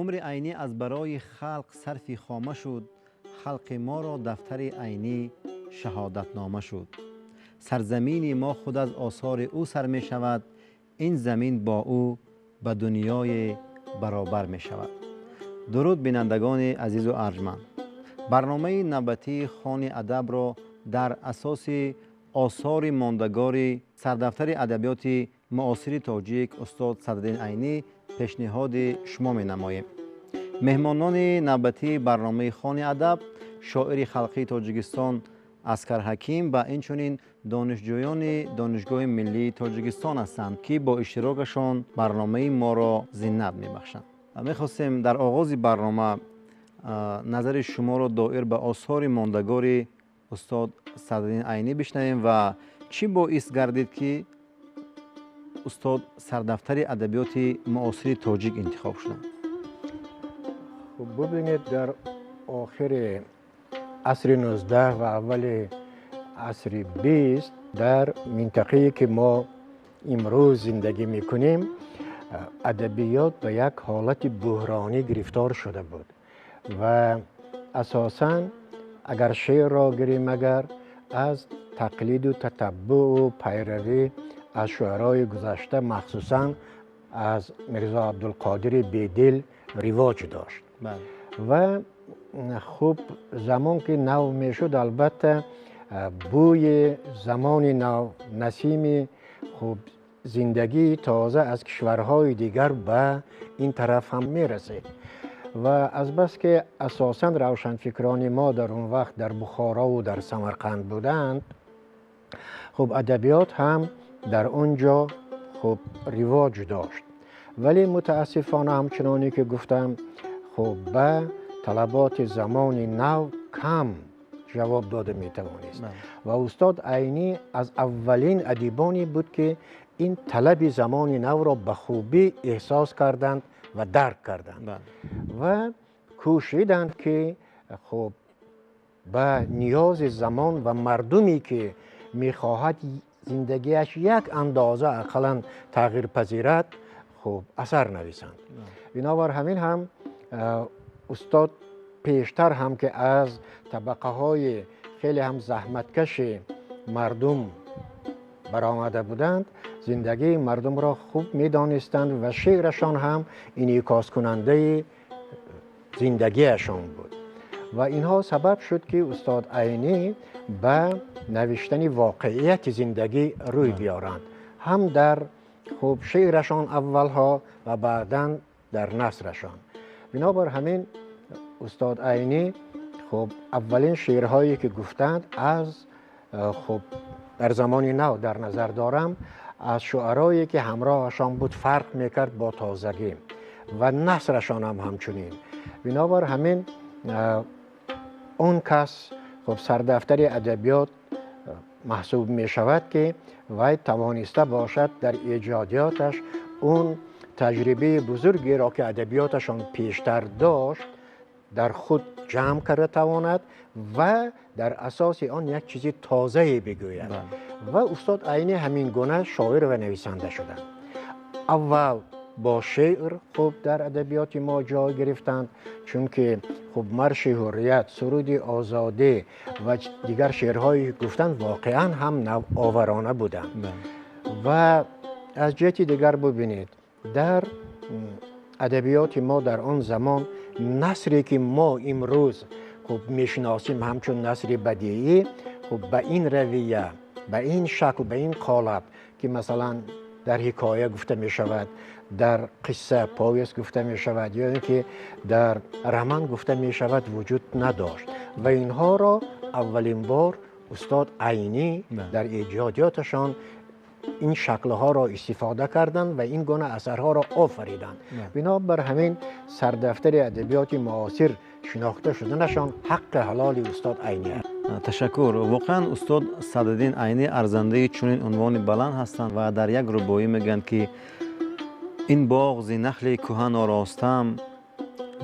Умри Айнӣ аз барои халқ сарфи хома шуд, халқи моро дафтари Айнӣ шаҳодатнома шуд. Сарзамини мо худ аз осори ӯ сар мешавад, ин замин бо ӯ ба дунёе баробар мешавад. Дуруд, бинандагони азизу арҷманд. Барномаи навбатии Хони адабро дар асоси осори мондагори сардафтари адабиёти муосири тоҷик устод Садриддин Айнӣ пешниҳоди шумо менамоем. Меҳмонони навбатии барномаи Хони адаб шоири халқии Тоҷикистон Аскар Ҳаким ва инчунин донишҷӯёни Донишгоҳи миллии Тоҷикистон ҳастанд, ки бо иштирокашон барномаи моро зинат мебахшанд. Мехостем дар оғози барнома назари шуморо доир ба осори мондагори устод Садриддин Айнӣ бишнавем ва чӣ боис гардид, ки устод сардафтари адабиёти муосири тоҷик интихоб шуданд? Хуб, бубинед, дар охири асри 19 ва аввали асри 20 дар минтақае, ки мо имрӯз зиндагӣ мекунем, адабиёт ба як ҳолати буҳронӣ гирифтор шуда буд ва асосан агар шеърро гирем, агар аз тақлиду татаббуъу пайравӣ аз шуарои гузашта, махсусан аз Мирзо Абдулқодири Бедил, ривоҷ дошт. Ва хуб, замон ки нав мешуд, албатта, бӯи замони нав, насими хуб, зиндагии тоза аз кишварҳои дигар ба ин тараф ҳам мерасид. Ва азбаски асосан равшанфикрони мо дар он вақт дар Бухорову дар Самарқанд буданд, хуб, адабиёт ҳам дар он ҷо хуб ривоҷ дошт, вале мутаассифона, ҳамчуноне ки гуфтам, хуб, ба талаботи замони нав кам ҷавоб дода метавонист. Ва устод Айнӣ аз аввалин адибоне буд, ки ин талаби замони навро ба хубӣ эҳсос карданд ва дарк карданд ва кӯшиданд, ки хуб, ба ниёзи замон ва мардуме, ки мехоҳад зиндагиаш як андоза ақаллан тағйир пазирад, хуб, асар нависанд. Бинобар ҳамин ҳам устод пештар ҳам, ки аз табақаҳои хеле ҳам заҳматкаши мардум баромада буданд, зиндагии мардумро хуб медонистанд ва шеърашон ҳам инъикоскунандаи зиндагиашон буд. Ва инҳо сабаб шуд, ки устод Айнӣ ба навиштани воқеияти зиндагӣ рӯй биёранд, ҳам дар хуб шеърашон аввалҳо ва баъдан дар насрашон. Бинобар ҳамин устод Айнӣ хуб, аввалин шеърҳое, ки гуфтанд, аз хуб, дар замони нав дар назар дорам, аз шуарое, ки ҳамроҳашон буд, фарқ мекард бо тозагӣ ва насрашон ҳам ҳамчунин. Бинобар ҳамин он кас хуб сардафтари адабиёт маҳсуб мешавад, ки вай тавониста бошад дар эҷодиёташ он таҷрибаи бузургеро, ки адабиёташон пештар дошт, дар худ ҷамъ карда тавонад ва дар асоси он як чизи тозае бигӯяд. Ва устод Айнӣ ҳамин гуна шоир ва нависанда шуданд. Аввал бо шеър хуб дар адабиёти мо ҷой гирифтанд, чунки хуб, Марши ҳуррият, Суруди озодӣ ва дигар шеърҳое гуфтанд, воқеан ҳам навоварона буданд. Ва аз ҷиҳати дигар бубинед, дар адабиёти мо дар он замон насре, ки мо имрӯз хуб мешиносем ҳамчун насри бадиӣ, хуб, ба ин равия, ба ин шакл, ба ин қолаб, ки масалан дар ҳикоя гуфта мешавад, дар қисса, повесть гуфта мешавад ё ин ки дар роман гуфта мешавад, вуҷуд надошт. Ва инҳоро аввалин бор устод Айнӣ дар эҷодиёташон ин шаклҳоро истифода карданд ва ин гуна асарҳоро офариданд. Бинобар ҳамин сардафтари адабиёти муосир шинохта шуданашон ҳаққи ҳалоли устод Айнӣ аст. Ташаккур. Воқеан, устод Садриддин Айнӣ арзандаи чунин унвони баланд ҳастанд ва дар як рубоӣ мегӯянд, ки ин боғ зи нахли кӯҳан оростам,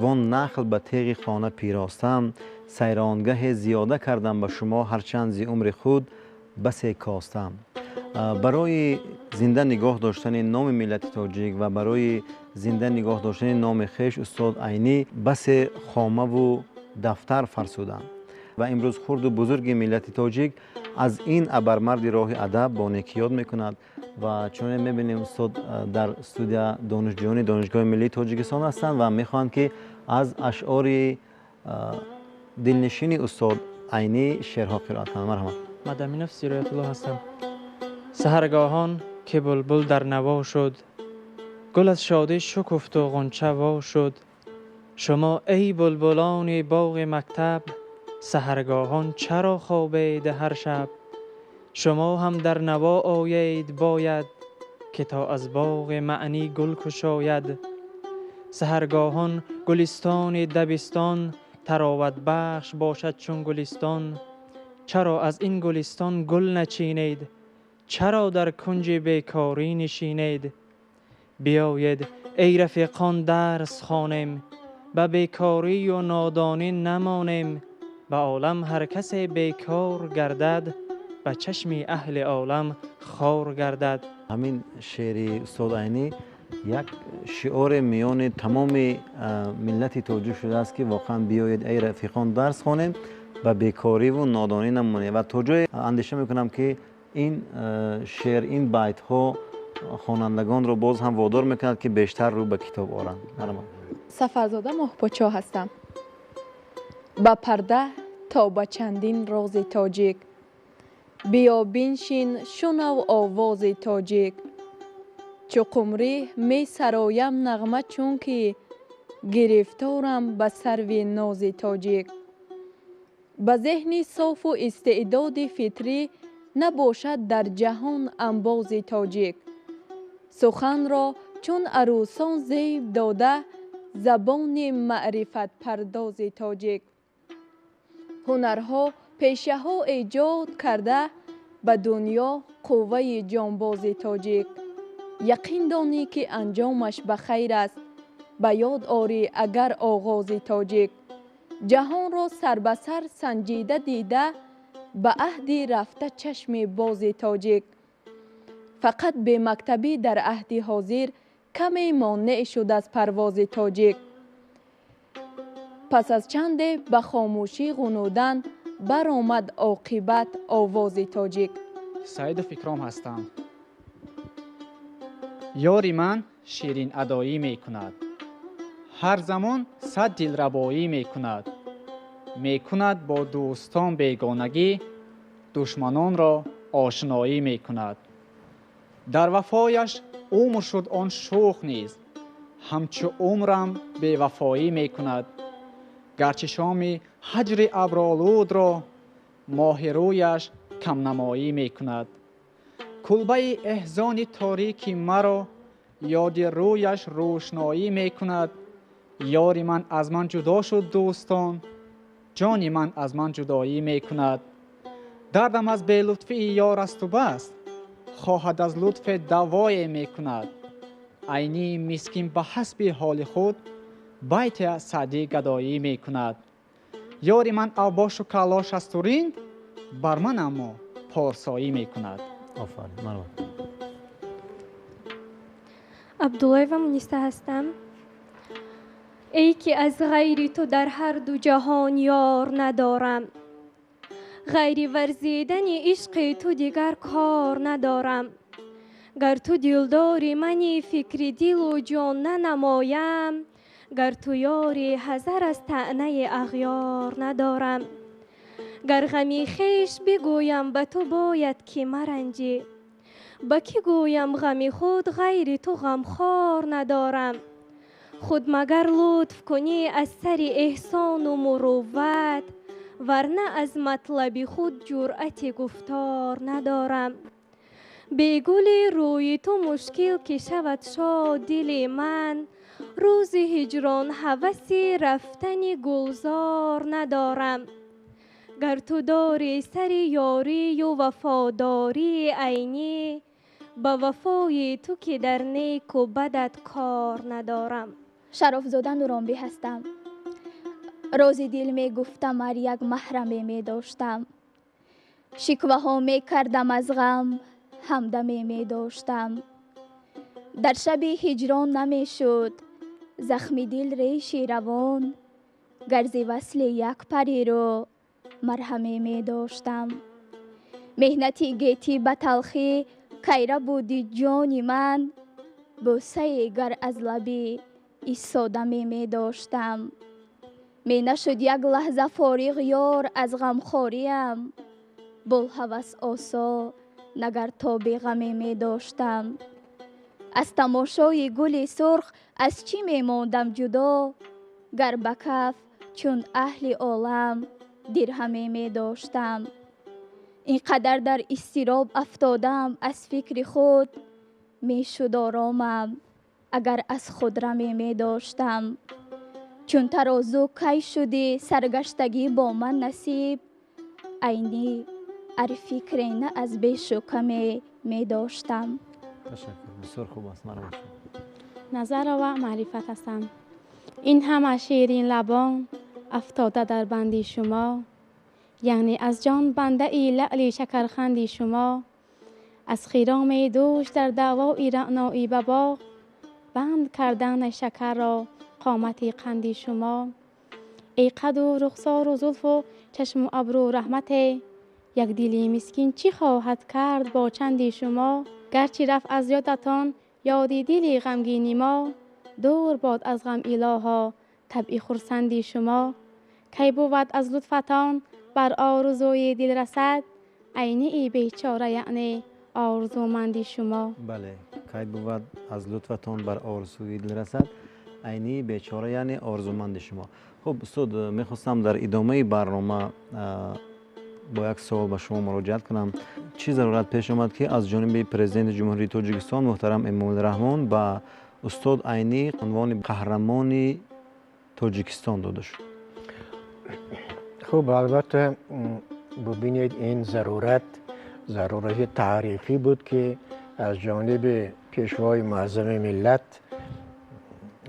вон нахл ба теғи хона пиростам, сайронгаҳе зиёда кардам ба шумо, ҳарчанд зи умри худ басе костам. Барои зинда нигоҳ доштани номи миллати тоҷик ва барои зинда нигоҳ доштани номи хеш устод Айнӣ басе хомаву дафтар фарсуданд ва имрӯз хурду бузурги миллати тоҷик аз ин абармарди роҳи адаб бо некӣ ёд мекунад. Ва чунон мебинем, устод, дар студия донишҷӯёни Донишгоҳи миллии Тоҷикистон ҳастанд ва мехоҳанд, ки аз ашъори дилнишини устод Айнӣ шеърҳо қироат кунанд. Марҳамат. Мадаминов Сироятулло ҳастам. Саҳаргоҳон ки булбул дар наво шуд, гул аз шодӣ шукуфту ғунча во шуд. Шумо эй булбулони боғи мактаб, саҳаргоҳон чаро хобед ҳар шаб? Шумо ҳам дар наво оед бояд, ки то аз боғи маънӣ гул кушояд. Саҳаргоҳон гулистони дабистон тароватбахш бошад чун гулистон. Чаро аз ин гулистон гул начинед? Чаро дар кунҷи бекорӣ нишинед? Биёед, эй рафиқон, дарс хонем, ба бекорию нодонӣ намонем. Ба олам ҳар касе бекор гардад, ба чашми аҳли олам хор гардад. Ҳамин шеъри устод Айнӣ як шиори миёни тамоми миллати тоҷик шудааст, ки воқеан биёед, эй рафиқон, дарс хонем, ба бекориву нодонӣ намонем. Ва то ҷое андеша мекунам, ки ин шеър, ин байтҳо хонандагонро боз ҳам водор мекунад, ки бештар рӯ ба китоб оранд. Марҳамат. Сафарзода Моҳподшоҳ ҳастам. Ба парда то ба чандин рози тоҷик, биё биншин, шунав овози тоҷик. Чу қумрӣ месароям нағма, чунки гирифторам ба сарви нози тоҷик. Ба зеҳни софу истеъдоди фитрӣ набошад дар ҷаҳон амбози тоҷик. Суханро чун арӯсон зеб дода забони маърифатпардози тоҷик. Ҳунарҳо, пешаҳо эҷод карда ба дунё қувваи ҷонбози тоҷик. Яқин донӣ, ки анҷомаш ба хайр аст, ба ёд орӣ агар оғози тоҷик. Ҷаҳонро сарбасар санҷида дида ба аҳди рафта чашми бози тоҷик. Фақат бемактабӣ дар аҳди ҳозир каме монеъ шуд аз парвози тоҷик. Пас аз чанде ба хомӯшӣ ғунудан баромад оқибат овози тоҷик. Саидов Икром ҳастам. Ёри ман ширинадоӣ мекунад, ҳар замон сад дилрабоӣ мекунад. Мекунад бо дӯстон бегонагӣ, душманонро ошноӣ мекунад. Дар вафояш умр шуд он шӯх низ, ҳамчу умрам бевафоӣ мекунад. Гарчи шоми ҳаҷри абролудро моҳи рӯяш камнамоӣ мекунад. Кулбаи эҳзони торики маро ёди рӯяш рӯшноӣ мекунад. Ёри ман аз ман ҷудо шуд, дӯстон, ҷони ман аз ман ҷудоӣ мекунад. Дардам аз белутфии ёр асту бас, хоҳад аз лутфе давое мекунад. Айнии мискин ба ҳасби ҳоли худ байте аз Саъдӣ гадоӣ мекунад. Ёри ман авбошу калош асту ринд, бар ман аммо порсоӣ мекунад. Офарин, марҳамат. Абдуллоева Муниса ҳастам. Эй ки аз ғайри ту дар ҳар ду ҷаҳон ёр надорам, ғайри варзидани ишқи ту дигар кор надорам. Гар ту дилдори мани, фикри дилу ҷон нанамоям. Гар ту ёри, ҳазар аз таънаи ағёр надорам. Гар ғами хеш бигӯям ба ту, бояд ки маранҷӣ. Ба кӣ гӯям ғами худ, ғайри ту ғамхор надорам. Худ магар лутф кунӣ аз сари эҳсону мурувват, варна аз матлаби худ ҷуръати гуфтор надорам. Бегули рӯи ту мушкил ки шавад шод дили ман. Рӯзи ҳиҷрон ҳаваси рафтани гулзор надорам. Гар ту дорӣ сари ёрию вафодории айнӣ, ба вафои ту ки дар неку бадат кор надорам. Шарофзода Нуромбӣ ҳастам. Рози дил мегуфтам, ар як маҳраме медоштам. Шикваҳо мекардам аз ғам, ҳамдаме медоштам. Дар шаби ҳиҷрон намешуд захми дил реши равон, гарзи васли як париро марҳаме медоштам. Меҳнати гетӣ ба талхӣ кайра буди ҷони ман, бӯсае гар аз лаби иссодаме медоштам. Менашуд як лаҳза фориғ ёр аз ғамхориям, булҳавас осо нагар тоби ғаме медоштам. Аз тамошои гули сурх аз чӣ мемондам ҷудо, гар ба каф чун аҳли олам дирҳаме медоштам. Ин қадар дар изтироб афтодам аз фикри худ, мешуд оромам агар аз худ раме медоштам. Чун тарозу кай шудӣ саргаштагӣ бо ман насиб, айнӣ ар фикре на аз бешу каме медоштам. Ташаккур, бисёр хуб аст. Марҳамат. Назарова Маърифат ҳастам. Ин ҳама ширин лабон афтода дар банди шумо, яъне аз ҷон бандаи лаъли шакарханди шумо. Аз хироми дӯш дар даъвои раъноӣ ба боғ, банд кардани шакарро қомати қанди шумо. Эй қаду рухсору зулфу чашму абру раҳмате, як дили мискин чӣ хоҳад кард бо чанди шумо? Гарчи рафт аз ёдатон ёди дили ғамгини мо, дур бод аз ғам илоҳо табъи хурсанди шумо. Кай бувад аз лутфатон бар орзуи дил расад, айнии бечора яъне орзуманди шумо. Бале, кай бувад аз лутфатон бар орзуи дил расад, айнии бечора яъне орзуманди шумо. Хуб, устод, мехостам дар идомаи барнома бо як савол ба шумо муроҷиат кунам. Чӣ зарурат пеш омад, ки аз ҷониби Президенти Ҷумҳурии Тоҷикистон муҳтарам Эмомалӣ Раҳмон ба устод Айнӣ унвони Қаҳрамони Тоҷикистон дода шуд? Хуб, албатта, бубинед, ин зарурат зарурати таърихӣ буд, ки аз ҷониби Пешвои муаззами миллат,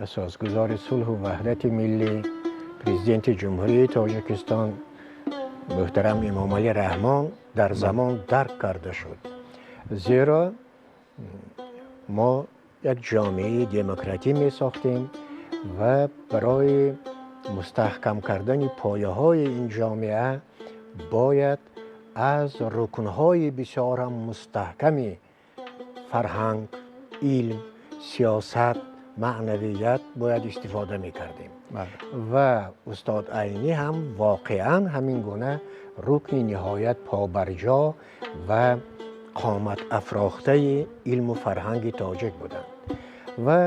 асосгузори сулҳу ваҳдати миллӣ, Президенти Ҷумҳурии Тоҷикистон муҳтарам Эмомалӣ Раҳмон дар замон дарк карда шуд. Зеро мо як ҷомеаи демократӣ месохтем ва барои мустаҳкам кардани пояҳои ин ҷомеа бояд аз рукнҳои бисёрам мустаҳками фарҳанг, илм, сиёсат, маънавият бояд истифода мекардем. Ва устод Айнӣ ҳам воқеан ҳамин гуна рукни ниҳоят побарҷо ва қомат афрохтаи илму фарҳанги тоҷик буданд. Ва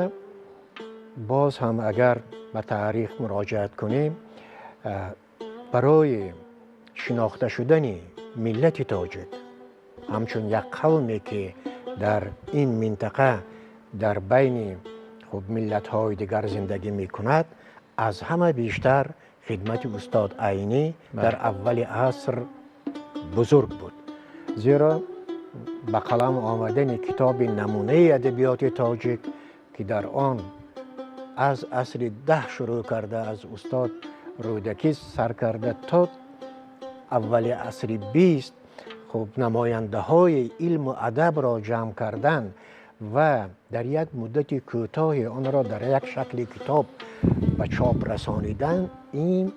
боз ҳам агар ба таърих муроҷиат кунем, барои шинохта шудани миллати тоҷик ҳамчун як қавме, ки дар ин минтақа дар байни хуб миллатҳои дигар зиндагӣ мекунад, аз ҳама бештар хидмати устод Айнӣ дар аввали аср бузург буд. Зеро ба қалам омадани китоби намунаи адабиёти тоҷик, ки дар он аз асри 10 шурӯъ карда, аз устод Рӯдакӣ сар карда то аввали асри 20, хуб намояндаҳои илму адабро ҷамъ кардан ва дар як муддати кӯтоҳи онро дар як шакли китоб ба чоп расонидан, ин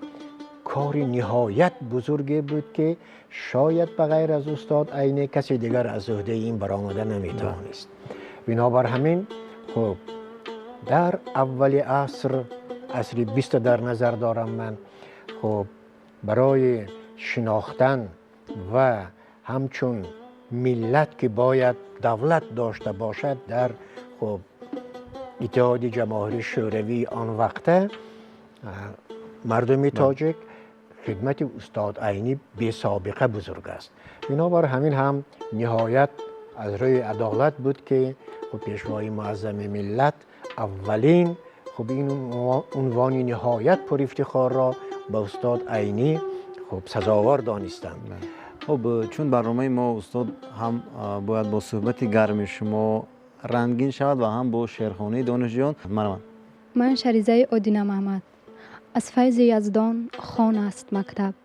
кори ниҳоят бузурге буд, ки шояд ба ғайр аз устод Айнӣ касе дигар аз ӯҳдаи ин баромада наметавонист. Бинобар ҳамин, хуб, дар аввали аср, асри 20-а дар назар дорам ман, хуб, барои шинохтан ва ҳамчун миллат, ки бояд давлат дошта бошад дар хуб Иттиҳоди Ҷамоҳири Шӯравии он вақта, мардуми тоҷик, хидмати устод Айнӣ бесобиқа бузург аст. Бинобар ҳамин ҳам ниҳоят аз рӯи адолат буд, ки хуб Пешвои муаззами миллат аввалин хуб ин унвони ниҳоят пурифтихорро ба устод Айнӣ хуб сазовор донистанд. Хуб, чун барномаи мо, устод, ҳам бояд бо суҳбати гарми шумо рангин шавад ва ҳам бо шеърхонии донишҷӯён, марҳамат. Ман Шаризаи Одина Маҳмад. Аз файзи Яздон хон аст мактаб,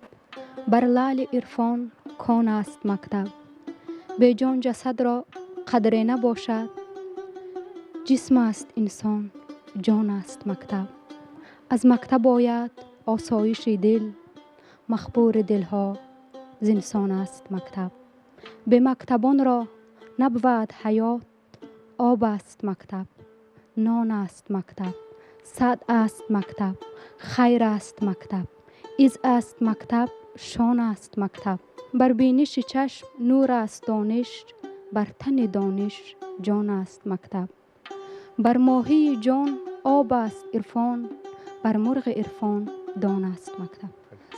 бар лаъли ирфон кон аст мактаб. Беҷон ҷасадро қадре набошад. Ҷисм аст инсон, ҷон аст мактаб. Аз мактаб ояд осоиши дил, махбури дилҳо зинсон аст мактаб. Бемактабонро набвад ҳаёт, об аст мактаб, нон аст мактаб, сад аст мактаб, хайр аст мактаб, из аст мактаб, шон аст мактаб. Бар биниши чашм нур аст дониш, бар тани дониш ҷон аст мактаб. Бар моҳии ҷон об аст ирфон, бар мурғи ирфон дон аст мактаб.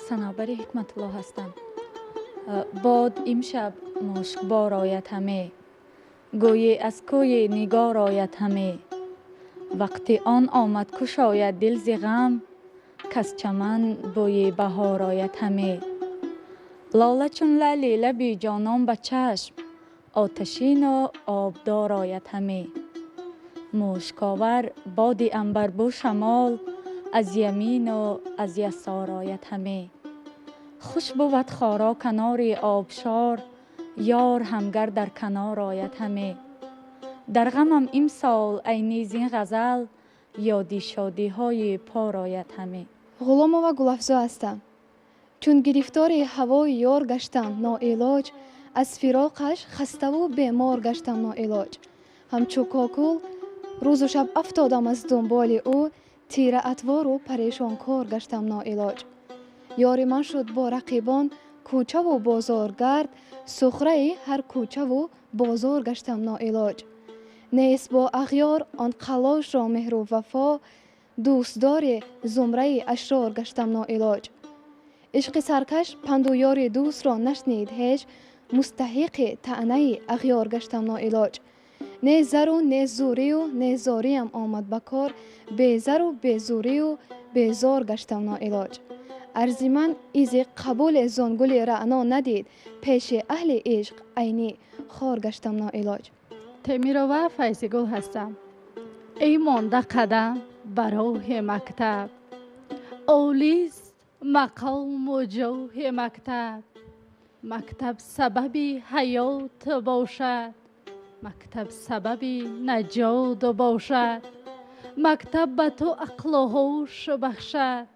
Санобари Ҳикматулло ҳастам. Бод имшаб мушкбор ояд ҳаме, гӯӣ аз кӯи нигор ояд ҳаме. Вақти он омад кушояд дил зи ғам, каз чаман бӯи баҳор ояд ҳаме. Лола чун лаъли лаби ҷонон ба чашм, оташину обдор ояд ҳаме. Мушковар боди анбарбӯ шамол, аз ямину аз ясор ояд ҳаме. Хуш бувад хоро канори обшор, ёр ҳамгар дар канор ояд ҳаме. Дар ғамам имсол Айнӣ зин ғазал, ёди шодиҳои пор ояд ҳаме. Ғуломова Гулафзо ҳастам. Чун гирифтори ҳавои ёр гаштам ноилоҷ, аз фироқаш хаставу бемор гаштам ноилоҷ. Ҳамчу кокул рӯзу шаб афтодам аз дунболи ӯ, тира атвору парешонкор гаштам ноилоҷ. Ёри ман шуд бо рақибон кӯчаву бозоргард, сухраи ҳар кӯчаву бозор гаштам ноилоҷ. Нест бо ағёр он қаллошро меҳру вафо, дӯстдори зумраи ашрор гаштам ноилоҷ. Ишқи саркаш панду ёри дӯстро нашнид ҳеҷ, мустаҳиқи таънаи ағёр гаштам ноилоҷ. Не зару не зурию не зориям омад ба кор, безару безурию безор гаштам ноилоҷ. Арзи ман изи қабуле зон гули раъно надид, пеши аҳли ишқ Айнӣ хор гаштам ноилоҷ. Темирова Файзигул ҳастам. Эй монда қадам ба роҳи мактаб, олист мақому ҷоҳи мактаб. Мактаб сабаби ҳаёт бошад, мактаб сабаби наҷот бошад. Мактаб ба ту ақлу ҳуш бахшад,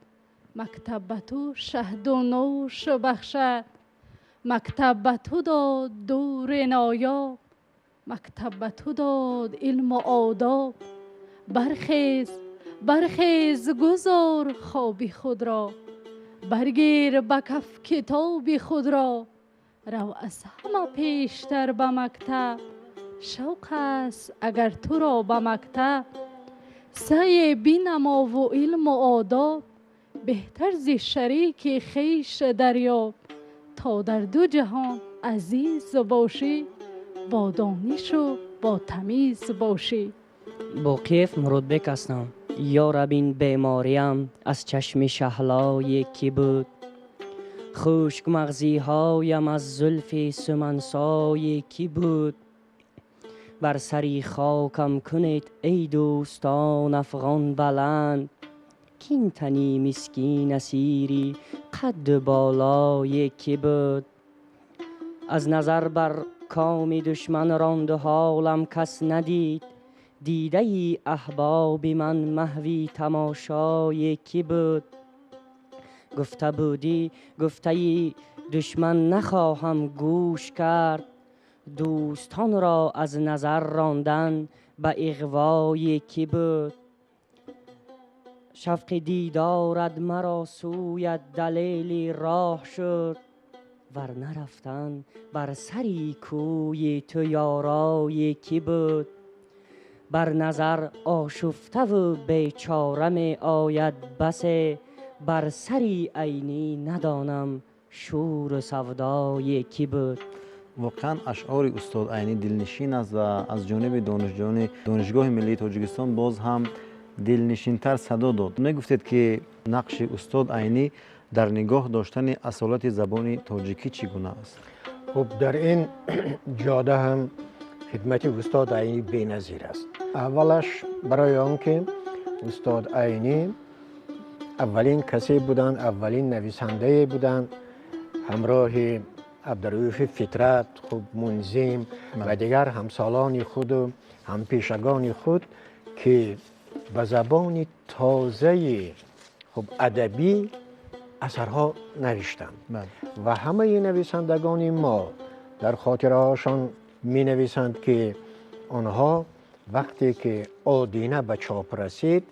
мактаб ба ту шаҳду нӯш бахшад. Мактаб ба ту дод дури ноёб, мактаб ба ту дод илму одоб. Бархез, бархез, гузор хоби худро, баргир ба каф китоби худро. Рав аз ҳама пештар ба мактаб, шавқ аст агар туро ба мактаб. Саъе бинамову илму одоб, беҳтар зи шарики хеш дарёб. То дар ду ҷаҳон азиз бошӣ, бо донишу бо тамиз бошӣ. Боқиев Муродбек ҳастам. Ё раб, ин бемориам аз чашми шаҳлое кӣ буд? Хушкмағзиҳоям аз зулфи сумансое кӣ буд? Бар сари хокам кунед, эй дӯстон, афғон баланд, кин тани мискин асири қадду болое кӣ буд? Аз назар бар коми душман ронду ҳолам кас надид, дидаи аҳбоби ман маҳви тамошое кӣ буд? Гуфта будӣ гуфтаи душман нахоҳам гӯш кард, дӯстонро аз назар рондан ба иғвое кӣ буд? Шавқи дидорат маро сӯят далели роҳ шуд, вар нарафтан бар сари кӯи ту ёрое кӣ буд? Бар назар ошуфтаву бечора меояд басе, бар сари Айнӣ надонам шӯру савдое кӣ буд. Воқеан, ашъори устод Айнӣ дилнишин аст ва аз ҷониби донишҷӯёни Донишгоҳи миллии Тоҷикистон боз ҳам дилнишинтар садо дод. Мегуфтед, ки нақши устод Айнӣ дар нигоҳ доштани асолати забони тоҷикӣ чӣ гуна аст? Хуб, дар ин ҷода ҳам хидмати устод Айнӣ беназир аст. Аввалаш барои он ки устод Айнӣ аввалин касе буданд, аввалин нависандае буданд ҳамроҳи Абдурауф Фитрат, хуб Мунзим ва дигар ҳамсолони худ ва ҳампешагони худ ки ба забони тозаи хуб адабӣ асарҳо навиштанд. Ва ҳамаи нависандагони мо дар хотираҳошон менависанд ки онҳо вақте ки Одина ба чоп расид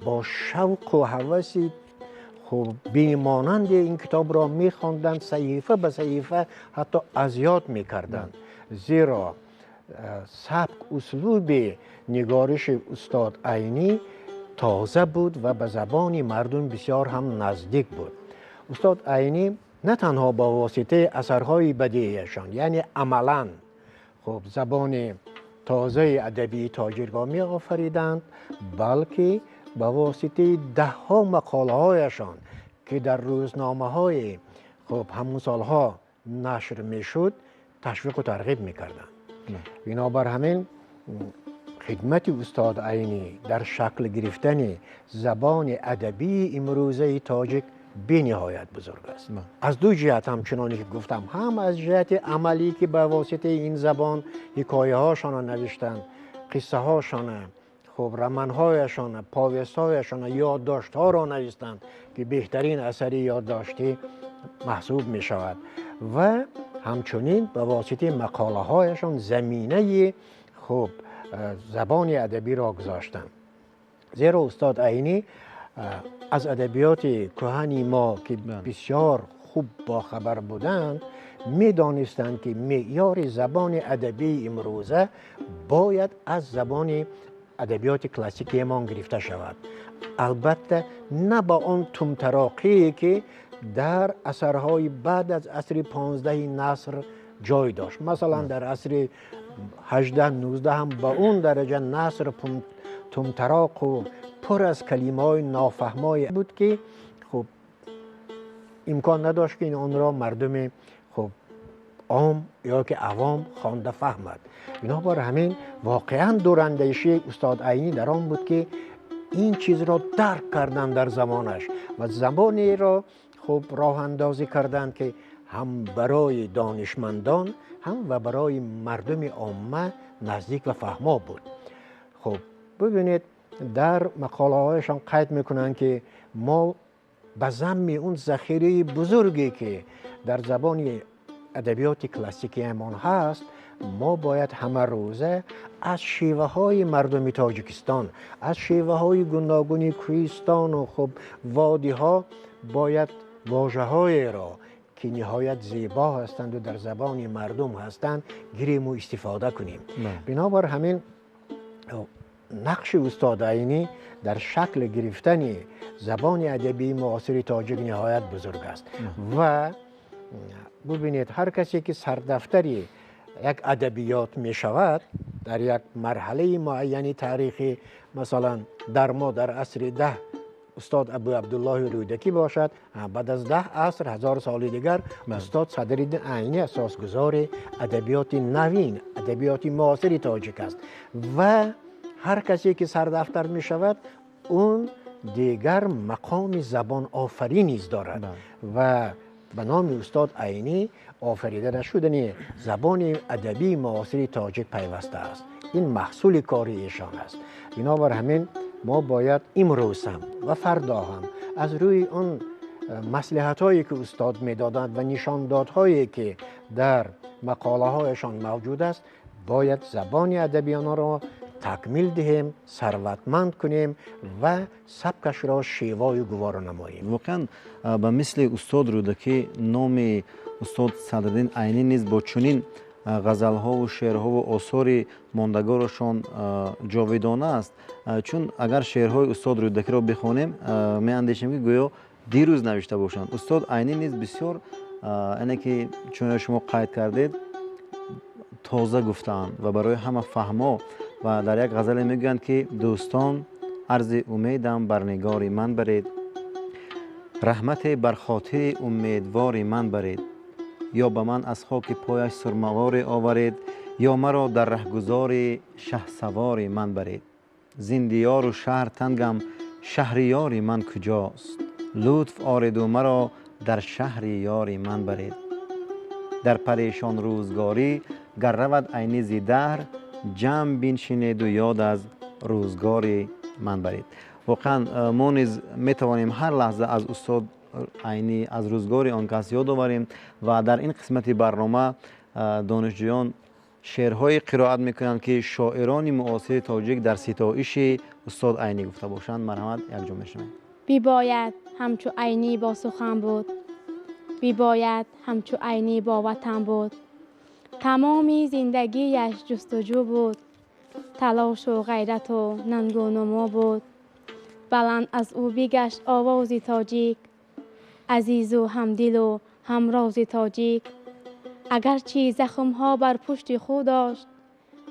бо шавқу ҳаваси хуб бемонанди ин китобро мехонданд, саҳифа ба саҳифа ҳатто аз ёд мекарданд, зеро сабк услуби нигориши устод Айнӣ тоза буд ва ба забони мардум бисёр ҳам наздик буд. Устод Айнӣ на танҳо ба воситаи асарҳои бадиияшон, яъне амалан хуб забони тозаи адабии тоҷикро меофариданд, балки ба воситаи даҳҳо мақолаҳояшон ки дар рӯзномаҳои хуб ҳамон солҳо нашр мешуд ташвиқу тарғиб мекарданд. Бинобар ҳамин хидмати устод Айнӣ дар шакл гирифтани забони адабии имрӯзаи тоҷик бениҳоят бузург аст. Аз ду ҷиҳат, ҳамчуноне ки гуфтам, ҳам аз ҷиҳати амалӣ ки ба воситаи ин забон ҳикояҳошонро навиштанд, қиссаҳошона, хуб романҳояшона, повестҳояшона, ёддоштҳоро навиштанд ки беҳтарин асари ёддоштӣ маҳсуб мешавад, ва ҳамчунин ба воситаи мақолаҳояшон заминаи хуб забони адабиро гузоштанд. Зеро устод Айнӣ аз адабиёти кӯҳани мо ки бисёр хуб бохабар буданд, медонистанд ки меъёри забони адабии имрӯза бояд аз забони адабиёти классикиамон гирифта шавад. Албатта на ба он тумтароқие ки дар асарҳои баъд аз асри 15 наср ҷой дошт. Масалан дар асри 18-19 ҳам ба он дараҷа наср тумтароқу пур аз калимаҳои нофаҳмое буд ки хуб имкон надошт ки онро мардуми хуб ом ё ки авом хонда фаҳмад. Бинобар ҳамин воқеан дурандешии устод Айнӣ дар он буд ки ин чизро дарк карданд дар замонаш ва забонеро хуб роҳандозӣ карданд ки ҳам барои донишмандон ҳам ва барои мардуми омма наздик ва фаҳмо буд. Хуб бибинед, дар мақолаҳояшон қайд мекунанд ки мо ба замми он захираи бузурге ки дар забони адабиёти классикиамон ҳаст, мо бояд ҳамарӯза аз шеваҳои мардуми Тоҷикистон, аз шеваҳои гуногуни кӯҳистону хуб водиҳо бояд вожаҳоеро ки ниҳоят зебо ҳастанду дар забони мардум ҳастанд гириму истифода кунем. Бинобар ҳамин нақши устод Айнӣ дар шакл гирифтани забони адабии муосири тоҷик ниҳоят бузург аст. Ва бубинед, ҳар касе ки сардафтари як адабиёт мешавад дар як марҳалаи муайяни таърихӣ, масалан дар мо дар асри 10 устод Абу Абдуллоҳи Рӯдакӣ бошад, баъд аз 10 аср, 1000 соли дигар устод Садриддин Айнӣ асосгузори адабиёти навин, адабиёти муосири тоҷик аст. Ва ҳар касе ки сардафтар мешавад, он дигар мақоми забонофарӣ низ дорад ва ба номи устод Айнӣ офарида нашудани забони адабии муосири тоҷик пайваста аст. Ин маҳсули кори эшон аст. Бинобар ҳамин мо бояд имрӯз ҳам ва фардо ҳам аз рӯи он маслиҳатҳое ки устод медоданд ва нишондодҳое ки дар мақолаҳояшон мавҷуд аст, бояд забони адабиёнро такмил диҳем, сарватманд кунем ва сабкашро шевою гуворо намоем. Воқеан ба мисли устод Рӯдакӣ номи устод Садриддин Айнӣ низ бо чунин ғазалҳову шеърҳову осори мондагорашон ҷовидона аст. Чун агар шеърҳои устод Рӯдакиро бихонем, меандешем ки гӯё дирӯз навишта бошанд. Устод Айнӣ низ бисёр, яъне ки чун шумо қайд кардед, тоза гуфтаанд ва барои ҳама фаҳмо. Ва дар як ғазале мегӯянд ки дӯстон, арзи умедам бар нигори ман баред, раҳмате бар хотири умедвори ман баред, ё ба ман аз хоки пояш сурмаворе оваред, ё маро дар раҳгузори шаҳсавори ман баред. Зин диёру шаҳр тангам, шаҳриёри ман куҷост? Лутф ореду маро дар шаҳри ёри ман баред. Дар парешон рӯзгорӣ гар равад Айнӣ зи даҳр, ҷамъ биншинеду ёд аз рӯзгори ман баред. Воқеан, мо низ метавонем ҳар лаҳза аз устод Айнӣ, аз рӯзгори он кас ёд оварем ва дар ин қисмати барнома донишҷӯён шеърҳое қироат мекунанд, ки шоирони муосири тоҷик дар ситоиши устод Айнӣ гуфта бошанд. Марҳамат, якҷо мешавем. Бибояд ҳамчу Айнӣ бо сухан буд, бибояд ҳамчу Айнӣ бо ватан буд. Тамоми зиндагиаш ҷустуҷӯ буд, талошу ғайрату нангу нумо буд. Баланд аз ӯ бигашт овози тоҷик, азизу ҳамдилу ҳамрози тоҷик. Агарчи захмҳо бар пушти худ дошт,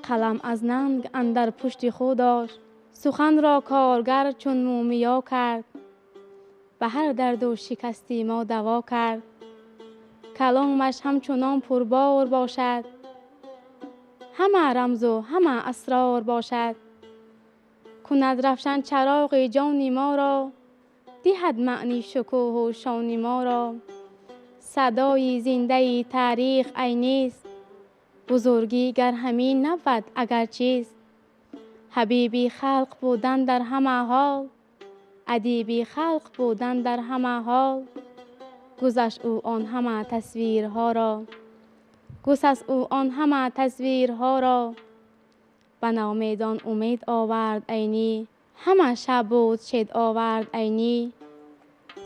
қалам аз нанг андар пушти худ дошт. Суханро коргар чун мӯмиё кард, ба ҳар дарду шикасти мо даво кард. Каломаш ҳамчунон пурбор бошад, ҳама рамзу ҳама асрор бошад. Кунад равшан чароғи ҷони моро, диҳад маъни шукӯҳу шони моро. Садои зиндаи таърих Айнист, бузургӣ гар ҳамин набвад агар чист. Ҳабиби халқ будан дар ҳама ҳол, адиби халқ будан дар ҳама ҳол. Гузашт ӯ он ҳама тасвирҳоро, гусаст ӯ он ҳама тасвирҳоро. Ба наумедон умед овард Айнӣ, ҳама шаб буд шед овард Айнӣ.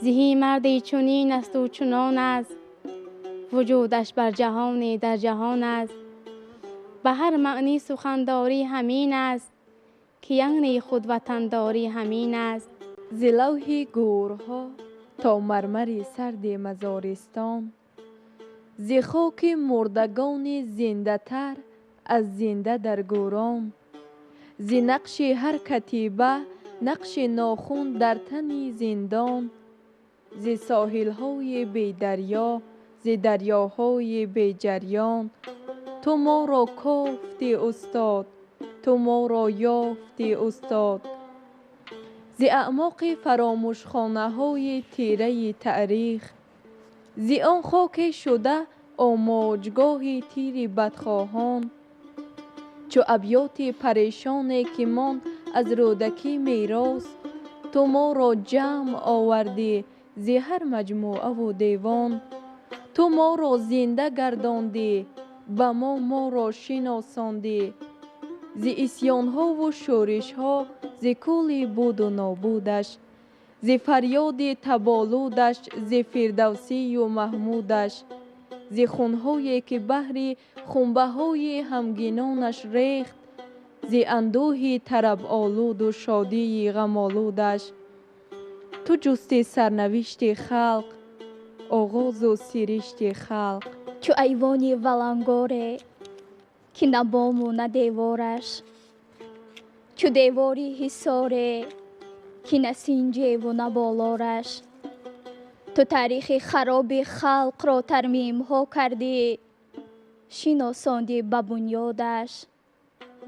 Зиҳӣ марде чунин асту чунон аст, вуҷудаш бар ҷаҳоне дар ҷаҳон аст. Ба ҳар маънӣ сухандорӣ ҳамин аст, ки яъне худватандорӣ ҳамин аст. Зи лавҳи гӯрҳо то мармари сарди мазористон, зи хоки мурдагони зиндатар аз зинда дар гӯрон, зи нақши ҳар катиба нақши нохун дар тани зиндон, зи соҳилҳои бедарё, зи дарёҳои беҷарён. Ту моро кофтӣ, устод, ту моро ёфтӣ, устод. Зи аъмоқи фаромӯшхонаҳои тираи таърих, зи он хоке шуда омоҷгоҳи тири бадхоҳон, чу абёти парешоне ки монд аз Рӯдакӣ мерос, ту моро ҷамъ овардӣ зи ҳар маҷмӯаву девон. Ту моро зинда гардондӣ, ба мо моро шиносондӣ. Зи исьёнҳову шӯришҳо, зи кӯли буду нобудаш, зи фарёди таболудаш, зи Фирдавсию Маҳмудаш, зи хунҳое ки баҳри хунбаҳои ҳамгинонаш рехт, зи андӯҳи тараболуду шодии ғамолудаш. Ту ҷусти сарнавишти халқ, оғозу сиришти халқ. Чу айвони валангоре ки на бому на девораш, чу девори ҳисоре ки на синҷеву на болораш. Ту таърихи хароби халқро тармимҳо кардӣ, шиносондӣ ба бунёдаш,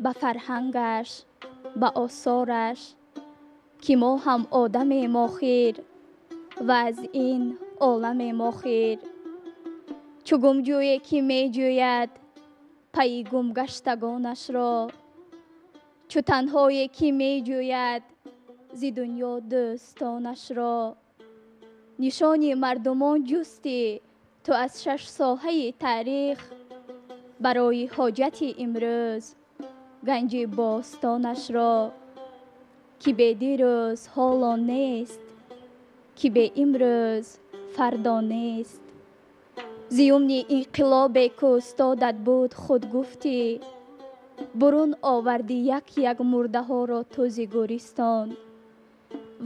ба фарҳангаш, ба осораш, ки мо ҳам одамем охир ва аз ин оламем охир. Чу гумҷӯе ки меҷӯяд пайи гумгаштагонашро, чу танҳое ки меҷӯяд зи дунё дӯстонашро. Нишони мардумон ҷустӣ ту аз шаш соҳаи таърих, барои ҳоҷати имрӯз ганҷи бостонашро. Ки бе дирӯз ҳоло нест, ки бе имрӯз фардо нест. Зи юмни инқилобе ку устодат буд худ гуфтӣ, бурун овардӣ як як мурдаҳоро ту зи гӯристон.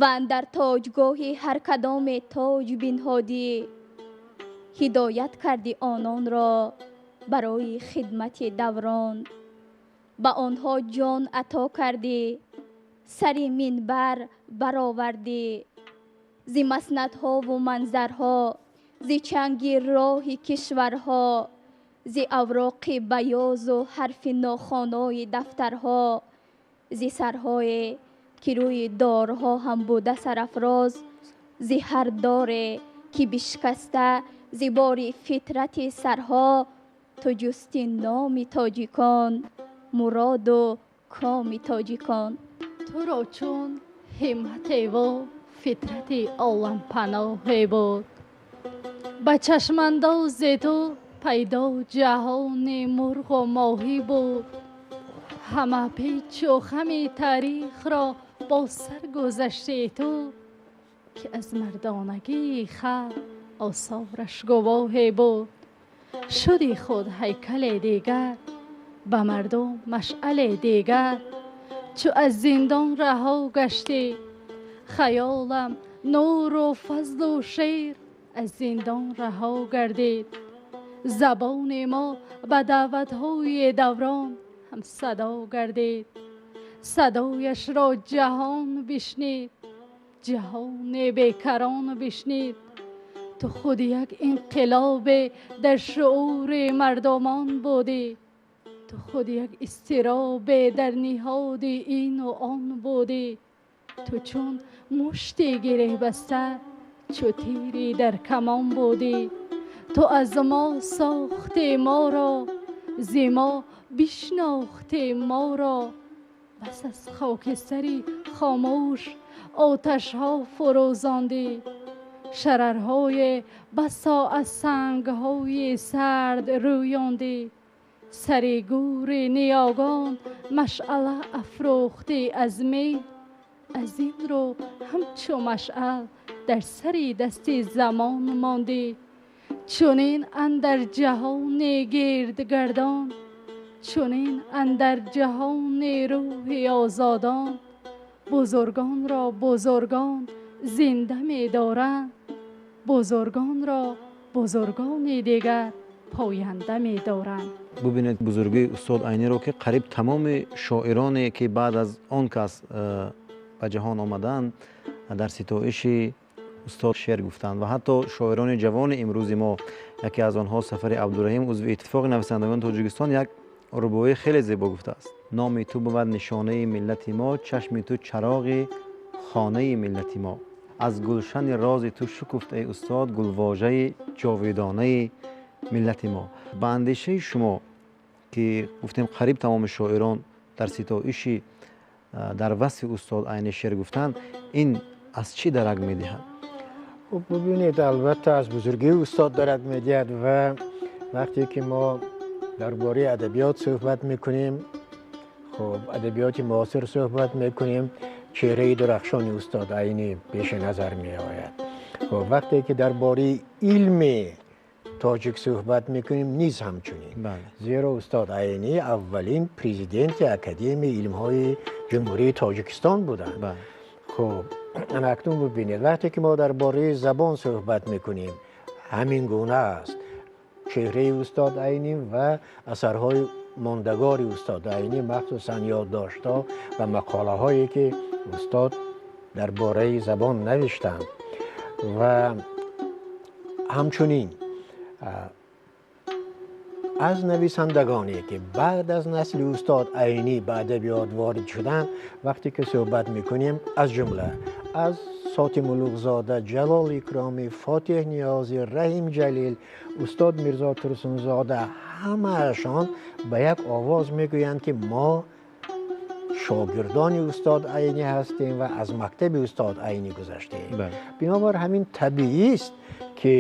Ва андар тоҷгоҳи ҳар кадоме тоҷ бинҳодӣ, ҳидоят кардӣ ононро барои хидмати даврон. Ба онҳо ҷон ато кардӣ, сари минбар баровардӣ. Зи маснадҳову манзарҳо, зи чанги роҳи кишварҳо, зи авроқи баёзу ҳарфи нохонои дафтарҳо, зи сарҳое ки рӯи дорҳо ҳам буда сарафроз, зи ҳар доре ки бишкаста Зибори фитрати сарҳо ту ҷусти номи тоҷикон, муроду коми тоҷикон. Туро чун ҳимматеву фитрати олампаноҳе буд, ба чашмандози ту пайдо ҷаҳони мурғу моҳӣ буд. Ҳама печу хами таърихро бо сар гузашти ту, ки аз мардонагии халқ осораш гувоҳе буд. Шуди худ ҳайкале дигар, ба мардум машъале дигар. Чу аз зиндон раҳо гаштӣ, хаёлам нуру фазлу шер аз зиндон раҳо гардид. Забони мо ба даъватҳои даврон ҳамсадо гардид. Садояшро ҷаҳон бишнид, ҷаҳони бекарон бишнид. Ту худ як инқилобе дар шуури мардумон будӣ. Ту худ як изтиробе дар ниҳоди ину он будӣ. Ту чун мушти гиреҳбаста, чу тири дар камон будӣ. Ту аз мо сохтӣ моро, зи мо бишнохтӣ моро. Бас аз хокистари хомӯш оташҳо фурӯзондӣ. Шарарҳое басо аз сангҳои сард рӯёндӣ. Сари гӯри ниёгон машъала афрӯхтӣ аз меҳр. Аз ин рӯ ҳамчу машъал дар сари дасти замон мондӣ. Чунин андар ҷаҳони гирдгардон, чунин андар ҷаҳони рӯҳи озодон, бузургонро бузургон зинда медоранд, бузургонро бузургони дигар поянда медоранд. Бубинед бузургии устод Айниро, ки қариб тамоми шоироне ки баъд аз он кас ба ҷаҳон омаданд, дар ситоиши устод шеър гуфтанд ва ҳатто шоирони ҷавони имрӯзи мо, яке аз онҳо Сафари Абдураҳим, узви Иттифоқи нависандагони Тоҷикистон, як рубоии хеле зебо гуфтааст: номи ту бувад нишонаи миллати мо, чашми ту чароғи хонаи миллати мо. Аз гулшани рози ту шукуфт, эй устод, гулвожаи ҷовидонаи миллати мо. Ба андешаи шумо, ки гуфтем қариб тамоми шоирон дар ситоиши, дар васфи устод Айнӣ шеър гуфтанд, ин аз чӣ дарак медиҳад? Хуб, бубинед, албатта аз бузургии устод дарак медиҳад. Ва вақте ки мо дар бораи адабиёт суҳбат мекунем, хуб, адабиёти муосир суҳбат мекунем, чеҳраи дурахшони устод Айнӣ пеши назар меояд. Хуб, вақте ки дар бораи илми тоҷик суҳбат мекунем, низ ҳамчунин, зеро устод Айнӣ аввалин президенти Академияи илмҳои Ҷумҳурии Тоҷикистон буданд. Хуб, акнун бубинед, вақте ки мо дар бораи забон суҳбат мекунем, ҳамин гуна аст. Чеҳраи устод Айнӣ ва асарҳои мондагори устод Айнӣ, махсусан ёддоштҳо ва мақолаҳое ки устод дар бораи забон навиштанд. Ва ҳамчунин аз нависандагоне ки баъд аз насли устод Айнӣ ба адабиёт ворид шуданд, вақте ки суҳбат мекунем, аз ҷумла аз Соти Мулуқзода, Ҷалол Икромӣ, Фотиҳ Ниёзӣ, Раҳим Ҷалил, устод Мирзо Турсунзода, ҳамаашон ба як овоз мегӯянд, ки мо шогирдони устод Айнӣ ҳастем ва аз мактаби устод Айнӣ гузаштем. Бинобар ҳамин табиист, ки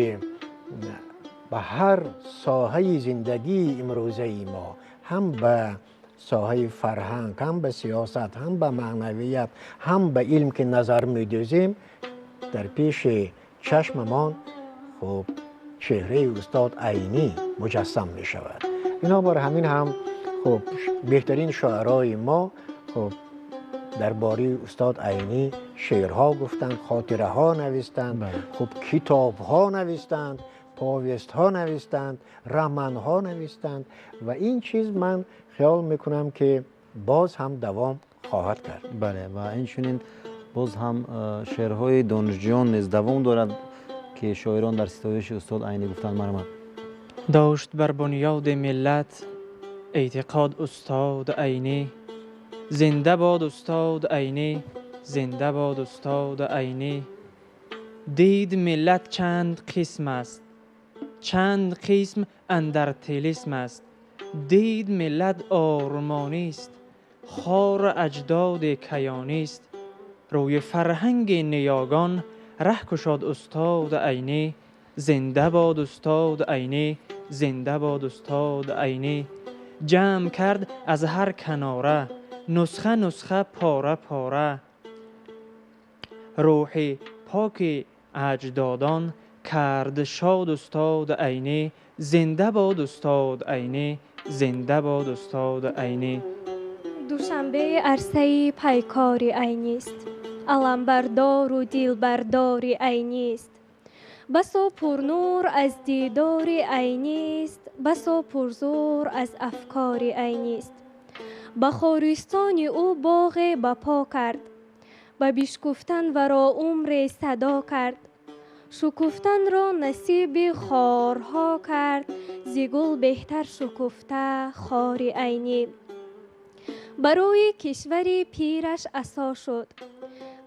ба ҳар соҳаи зиндагии имрӯзаи мо, ҳам ба соҳаи фарҳанг, ҳам ба сиёсат, ҳам ба маънавият, ҳам ба илм ки назар медӯзем, дар пеши чашмамон хуб чеҳраи устод Айнӣ муҷассам мешавад. Бинобар ҳамин ҳам хуб беҳтарин шоарои мо хуб дар бораи устод Айнӣ шеърҳо гуфтанд, хотираҳо навиштанд, хуб китобҳо навиштанд, повестҳо навиштанд, романҳо навиштанд ва ин чиз ман хаёл мекунам, ки боз ҳам давом хоҳад кард. Бале, ва инчунин боз ҳам шеърҳои донишҷӯён низ давом дорад, ки шоирон дар ситоиши устод Айнӣ гуфтанд. Марҳамат. Дошт бар бунёди миллат эътиқод устод Айнӣ. Зинда бод устод Айнӣ, зинда бод устод Айнӣ. Дид миллат чанд қисм аст. Чанд қисм андар тилисм аст. Дид миллат ормонист, хор аҷдоди каёнист. Рӯи фарҳанги ниёгон раҳ кушод устод Айнӣ. Зинда бод устод Айнӣ, зинда бод устод Айнӣ. Ҷамъ кард аз ҳар канора, нусха нусха пора пора. Рӯҳи поки аҷдодон кард шод устод Айнӣ. Зинда бод устод Айнӣ, зинда бод устод Айнӣ. Душанбе арсаи пайкори Айнист, аламбардору дилбардори Айнист. Басо пурнур аз дидори Айнист, басо пурзур аз афкори Айнист. Ба хористони ӯ боғе ба по кард, ба бишкуфтан варо умре садо кард. Шукуфтанро насиби хорҳо кард, зи гул беҳтар шукуфта хори Айнӣ. Барои кишвари пираш асо шуд,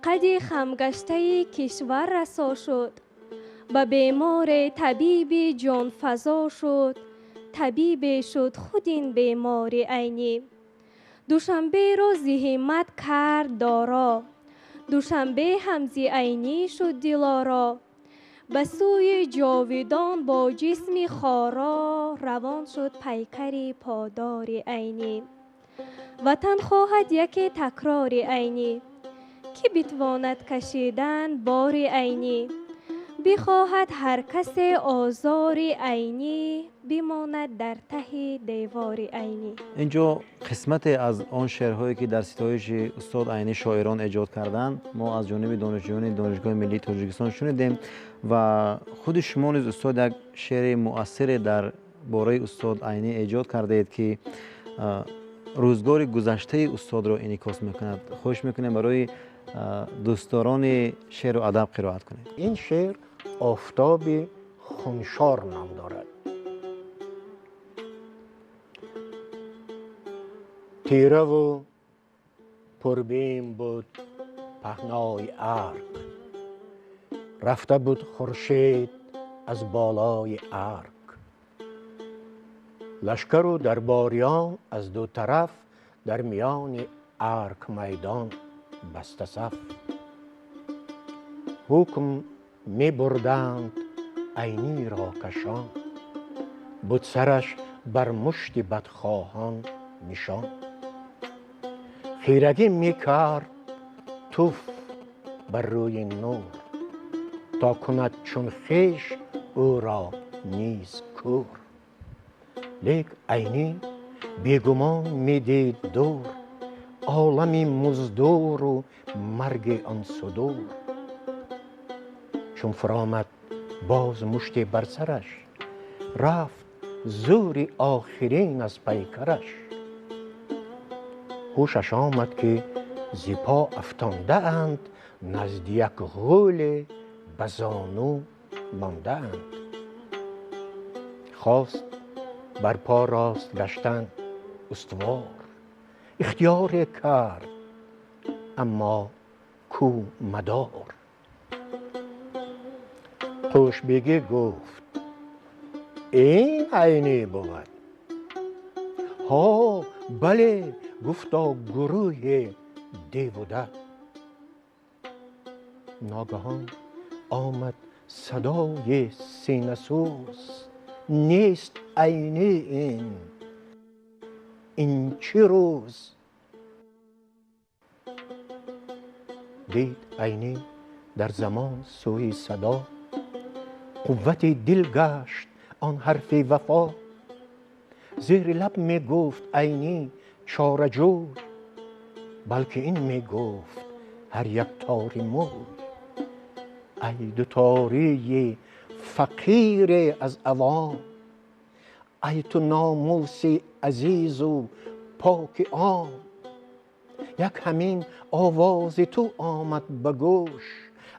қади хамгаштаи кишвар расо шуд. Ба беморе табиби ҷонфазо шуд, табибе шуд худ ин бемори Айнӣ. Душанберо зи ҳиммат кард доро, Душанбе ҳам зи Айнӣ шуд дилоро. Ба сӯи ҷовидон бо ҷисми хоро равон шуд пайкари подори Айнӣ. Ватан хоҳад яке такрори Айнӣ, ки битвонад кашидан бори Айнӣ. Бихоҳад ҳар касе озори Айнӣ, бимонад дар таҳи девори Айнӣ. Инҷо қисмате аз он шеърҳое ки дар ситоиши устод Айнӣ шоирон эҷод карданд, мо аз ҷониби донишҷӯёни Донишгоҳи миллии Тоҷикистон шунидем ва худи шумо низ устод як шеъри муассире дар бораи устод Айнӣ эҷод кардаед, ки рӯзгори гузаштаи устодро инъикос мекунад. Хоҳиш мекунем барои дӯстдорони шеъру адаб қироат кунед. Ин шеър офтоби хуншор ном дорад. Тираву пурбим буд паҳнои арк, рафта буд хуршед аз болои арк. Лашкару дарбориён аз ду тараф дар миёни арк майдон баста саф. Ҳукм мебурданд Айниро кашон, буд сараш бар мушти бадхоҳон нишон. Хирагӣ мекард туф бар рӯи нур, то кунад чун хеш ӯро низ кӯр. Лек Айнӣ бегумон медид дур олами муздуру марги он судур. Чун фуромад боз муште бар сараш, рафт зури охирин аз пайкараш. Ҳушаш омад ки зи по афтондаанд, назди як ғӯле ба зону мондаанд. Хост бар по рост гаштан устувор, ихтиёре кард, аммо кӯ мадор. Қӯшбегӣ гуфт: ин Айнӣ бувад. Ҳо, бале, гуфто гурӯҳе девуда. Ногаҳон омад садои синасӯз, нест Айнӣ ин чӣ рӯз? Дид Айнӣ дар замон сӯи садо, қуввати дил гашт он ҳарфи вафо. Зери лаб мегуфт Айнӣ чораҷӯй, балки ин мегуфт ҳар як тори мӯй. Ай дутории фақире аз авом, ай ту номуси азизу поки ом. Як ҳамин овози ту омад ба гӯш,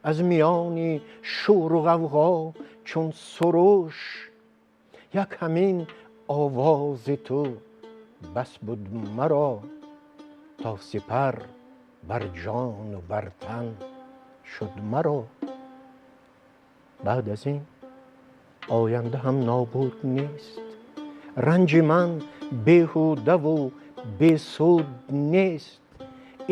аз миёни шӯру ғавғо чун суруш. Як ҳамин овози ту бас буд маро, то сипар бар ҷону бар тан шуд маро. Баъд аз ин Оянда ҳам нобуд нест. Ранҷи ман беҳудаву бесуд нест.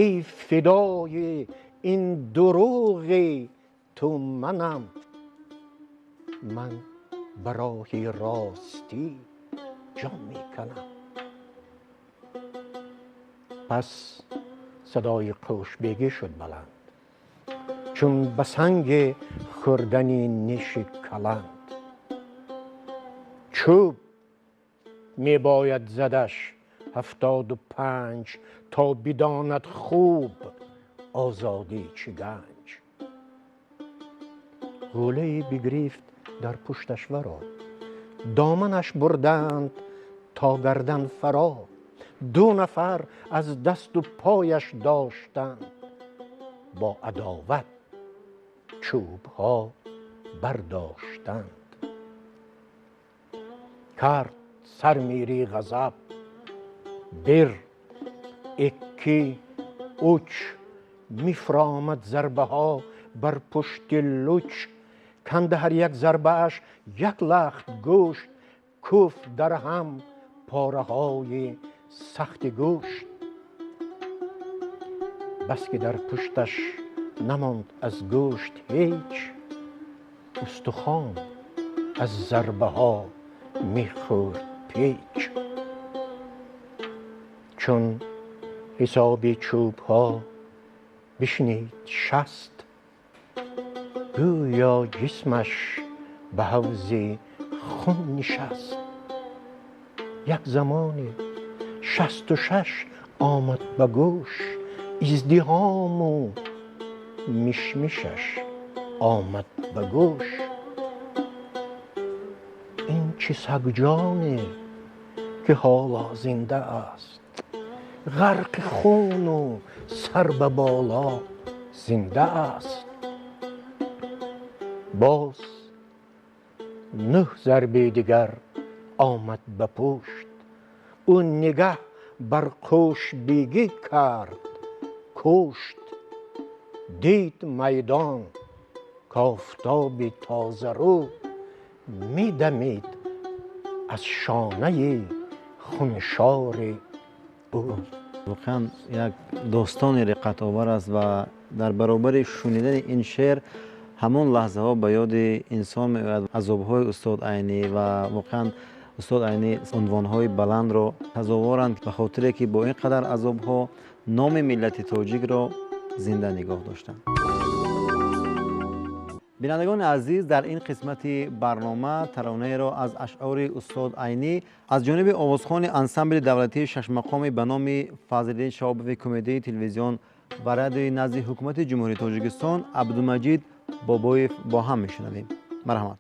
Эй фидои ин дурӯғи ту манам, ман ба роҳи ростӣ ҷон мекунам. Пас садои Қӯшбегӣ шуд баланд, чун ба санги хӯрдани ниши каланд. Чӯб мебояд задаш 75, то бидонад хуб озодӣ чӣ ганҷ. Ғӯлае бигирифт дар пушташ варо, доманаш бурданд то гардан фаро. Ду нафар аз дасту пояш доштанд, бо адоват чӯбҳо бардоштанд. Кард сармири ғазаб, бир, икки, уч, мифромад зарбаҳо бар пушти луч. Канда ҳар як зарбааш як лахт гӯшт, куфт дар ҳам пораҳои сахти гӯшт. Бас ки дар пушташ намонд аз гӯшт ҳеҷ, устухон аз зарбаҳо мехӯрд печ. Чун ҳисоби чӯбҳо бишнид 60, гӯё ҷисмаш ба ҳавзи хун нишаст. Як замоне 66 омад ба гӯш, издиҳому мишмишаш омад ба гӯш. Ин чӣ сагҷоне ки ҳоло зинда аст, ғарқи хуну сар ба боло зинда аст. Боз 9 зарби дигар омад ба пушт, ӯ нигаҳ бар Қӯшбегӣ кард кушт. Дид майдон кофтоби тозарӯ, медамид аз шонаи хуншори ӯ. Воқеан як достони реқатовар аст ва дар баробари шунидани ин шеър ҳамон лаҳзаҳо ба ёди инсон меояд азобҳои устод Айнӣ, ва воқеан устод Айнӣ унвонҳои баландро сазоворанд, ба хотире ки бо ин қадар азобҳо номи миллати тоҷикро зинда нигоҳ доштанд. Бинандагони азиз, дар ин қисмати барнома таронаеро аз ашъори устод Айнӣ аз ҷониби овозхони ансамбли давлатии шашмақоми ба номи Фазлиддин Шаҳобови Кумитаи телевизион ва радиои назди ҳукумати Ҷумҳурии Тоҷикистон Абдумаҷид Бобоев бо ҳам мешунавем. Марҳамат.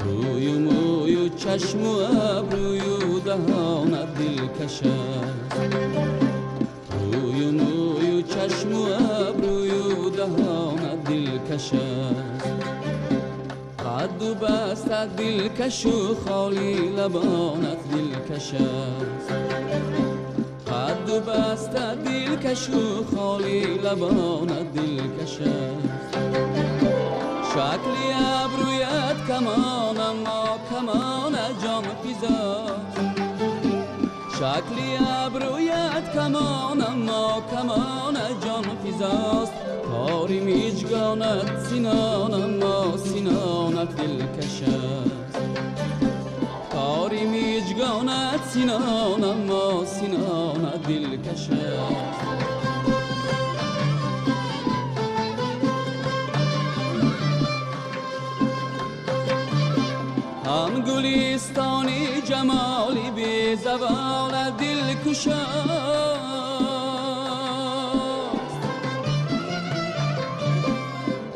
Рӯю мӯю чашму абрӯю даҳонат дилкаш аст, рӯю мӯю чашму абрӯю даҳонат дилкаш аст. Қадду бастат дилкашу холи лабонат дилкаш аст, қадду бастат дилкашу холи лабонат дилкаш аст. Шакли абрӯят камон, аммо камона ҷон физост. Шакли абрӯят камон, аммо камона ҷон физост. Тори миҷгонат синон, аммо синонат дилкаш аст. Тори миҷгонат синон, аммо синонат дилкаш аст. Ҳам гулистони ҷамоли безавола дилкушост,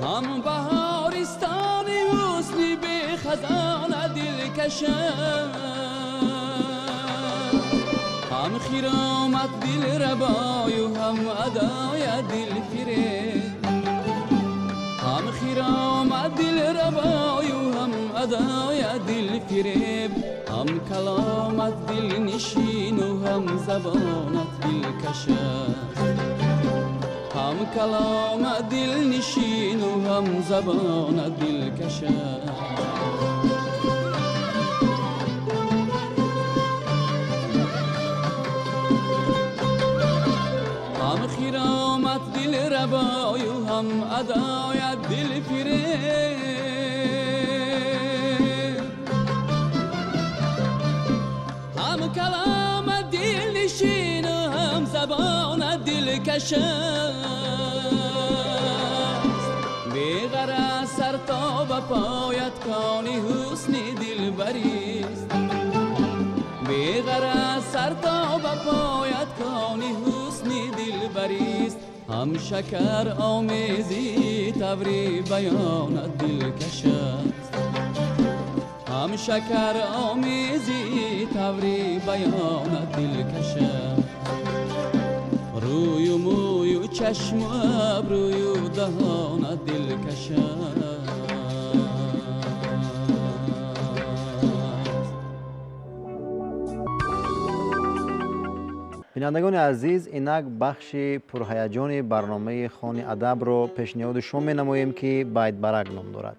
ҳам баҳористони ҳусни бехазона дилкаш аст. Ҳам хиромат дилрабою ҳам адоя дилфиреб, ҳам хиромат дилрабою ҳам адоя дилфиреб. Ҳам каломат дилнишину ҳам забонат дилкаш аст. ҳам калома дилнишину ҳам забона дилкаш аст. Ҳам хиромат дилрабою ҳам адоят дилфиреб, ҳам калома дилнишину ҳам забона дилкаш аст. Беғараз сар то ба поят кони ҳусни дилбарист, беғараз сар то ба поят кони ҳусни дилбарист. Ҳам шакар омези таври баёнат дилкаш аст, ҳам шакар омези таври баёнат дилкаш аст. Рӯю мӯю чашму абрӯю даҳонат дилкаш аст. Бинандагони азиз, инак бахши пурҳаяҷони барномаи Хони адабро пешниҳоди шумо менамоем, ки Байтбарак ном дорад.